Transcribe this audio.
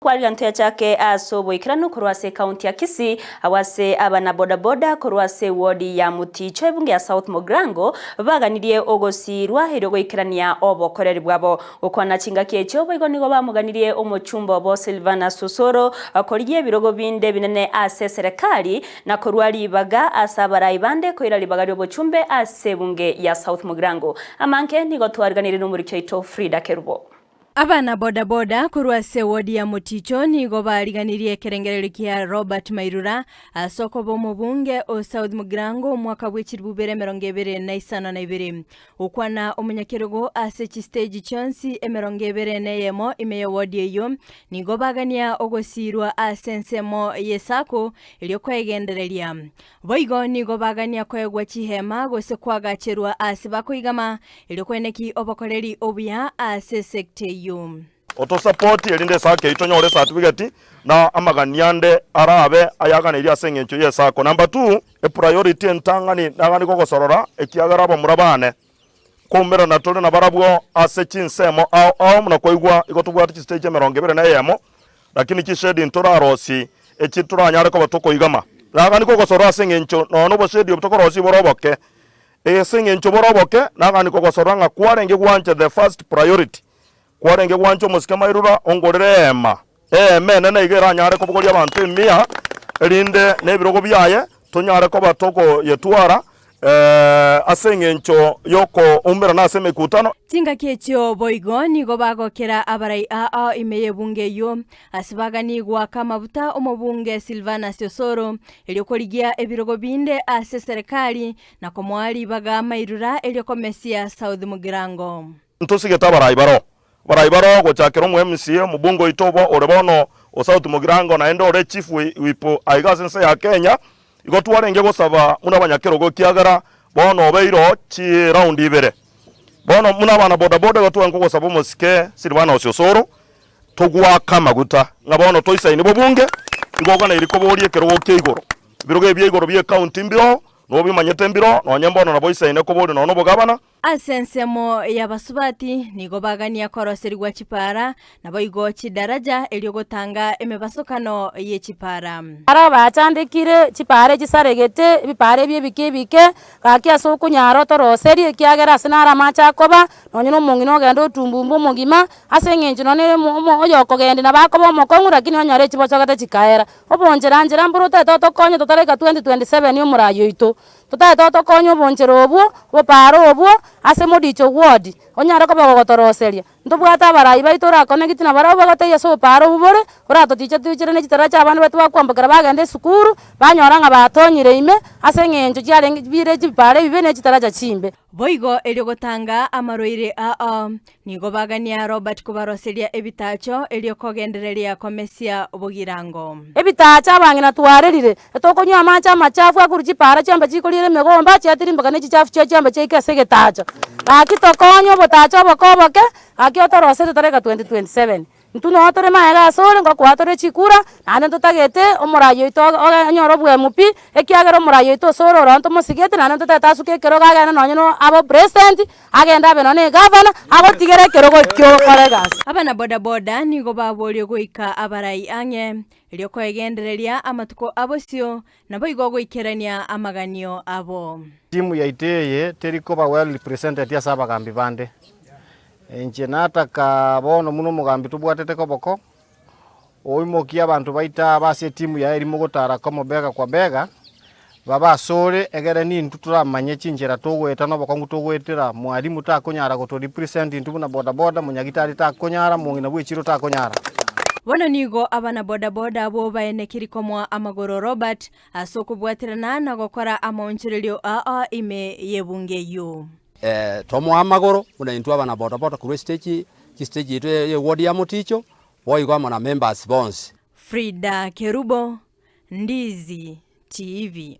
Kwarigia ntoyachake ase oboikeranu korwa ase ekaunti ya Kisii, agwo ase abana bodaboda korwa ase ewodi ya Muticho ebunge ya South Mugirango baganirie ogosiirwa erio goikerania obokoreri bwabo. Gokwana chingaki echio boigo nigo bamoganirie omochumba obo Silvanus Osoro korigia ebirogo binde ebinene ase eserekari na korua ribaga ase abarai bande koira ribaga riobochumbe ase ebunge ya South Mugirango. Amange nigo twariganirie nomoriki oito Frida Kerubo. Abana bodaboda korwa ase ewodi ya Moticho nigo bariganirie ekerengererio kia Robert Mairura ase okoba omobunge o South Mugirango omwaka bwe chilifu bibere emerongo ebere na isano na ibere. Gokwana omonyakerogo ase chistage chionsi emerongo ebere na eyemo ime y'ewodi eyio, nigo bagania ogosiirwa ase ensemo y'esako erio koegendereria. Boigo nigo bagania koegwa chihema gose koagacherwa aase bakoigama, erio koeneki obokoreri obuya ase esekta eyio. Otosapoti erinde esako eyio tonyore esatibigeti na amagani ande arabe ayaganeirie ase engencho y'esako. Number two, epriority entang'ani nagani gogosorora ekiagera abamura bane koumerana tore nabarabwo ase chinsemo ao ao buna kwaigwa igo tobwate chistage 21 na eyemo Lakini chishedi ntorarosie echi toranyare koba tokoigama. Nagani kogosorora ase engencho nonya noboshedi obo tokorosia bore oboke. Ase engencho bore oboke, nagani kogosorora ng'a kwarenge gwancha the first priority, kwarenge gwancha omosike mairura ongorere eema, eema enene iga eranyare kobogoria abanto emia, erinde na ebirogo biaye tonyare koba tokoyetwara ase engencho y'okoumerana ase emekutano. Chingaki echio boigo nigo bagokera abarai ao ime y'ebunge eyio, ase baganie goaka amabuta omobunge Silvanus Osoro, erio korigia ebirogo binde ase eserekari na komoa ribaga amairura erio komesia South Mugirango. Ntosigete abarai baroo, abarai baroo gochakera omo MCA, omobunge oito obo ore bono o South Mugirango naende ore chief whip aiga ase ense ya Kenya, igo twarenge gosaba buna abanyakerogo ekiagera bono obeire oo chiround ibere. Bono buna abana bodaboda igo twarenge kogosaba omosike Silvanus Osoro, togoaka amaguta ng'a bono toisaine bobunge, igo oganeiri koboria ekerogo kia igoro. Ebirogo ebi bia igoro bie county mbiroo, nobimanyete mbiroo, nonye mbono nabo oisaine koboria nonye obogabana. Ase ensemo y'abasubati nigo bagania koroserigwa chipaara, naboigo chidaraja, erio gotanga emebasokano ye chipaara. Barabwo bachandekire chipaara echisaregete, ebipaara ebi ebike ebike, gaki ase okonyara otoroserie, ekiagera ase naro amache akoba, nonye na omong'ina ogenda otumbumba omogima, ase eng'encho nonye na omo omo oyokogendia nabo akoba omokong'u lakini onyore chibochogete chikaera. Obonchera nchera mboro otagete otokonye totaraika 2027 omorai oito. Totagete otokonye obonchera obwo, obopaaro obwo, ase modicho ward, onyare koba gogotoroseria. Ntobwate abarai baito orakonegiti nabarabwo bagotebia ase obopaaro obwo bore, oratotiche toichere ne chitara chia abana baito bakwambokera bagenda esukuru, banyora ng'a batonyire ime, ase eng'encho chiarenge bire chipaaro ebibe ne chitaracha chimbe. Boigo erio gotanga amarwaire aa, Nigo bagania Robert kobaroseria ebitaacho erio kogendereria komesia bogirango. Ebitaacho abang'ina twarerire, etokonywa amache amachafu akorwa chipaara chiombe chikoriera emegomba, chiatirimboka ne chichafu chio chiombe chiaika ase egetaacho. Gaki tokonye obotaacho oboke oboke, gaki otorosete tareka 2027. Intwe noo tore magega asore, ngokoa tore chikura, naende ntotagete omorai oito onyore oboemu pi, ekiagera omorai oito ase ore ororo ntomosigete naende ntotagete asuke ekerogo agende nonye na abe president, agende abe nonye na egavana, agotigere ekerogo ekio okore egasi. Abana bodaboda nigo baborie goika abarai ang'e, erio koegendereria amatuko a bosio, naboigo goikerania amaganio abo. Timu yaito eye teri koba well represented ase abagambi bande. Inche nataka bono buna omogambi tobwatete koboko, oimokie abanto baito aba ase etimu yaye eria mogotara komo bega kwa bega, babe asore egere nintwe toramanye chinchera togoeta na obokong'u togoetera, mwalimu takonyara goto represent intwe buna bodaboda, monyagitari takonyara, omong'ina bw'echiro takonyara. Bono nigo abana bodaboda abwo baenekiri komoa amagoro Robert ase okobwaterana na gokora amaonchorerio ao ime y'ebunge eyio. Tomoa amagoro buna intwe abana bodaboda korwa estage, chistage yaito ya eward ya Moticho, boigo amo na members bonsi. Frida Kerubo, Ndizi TV.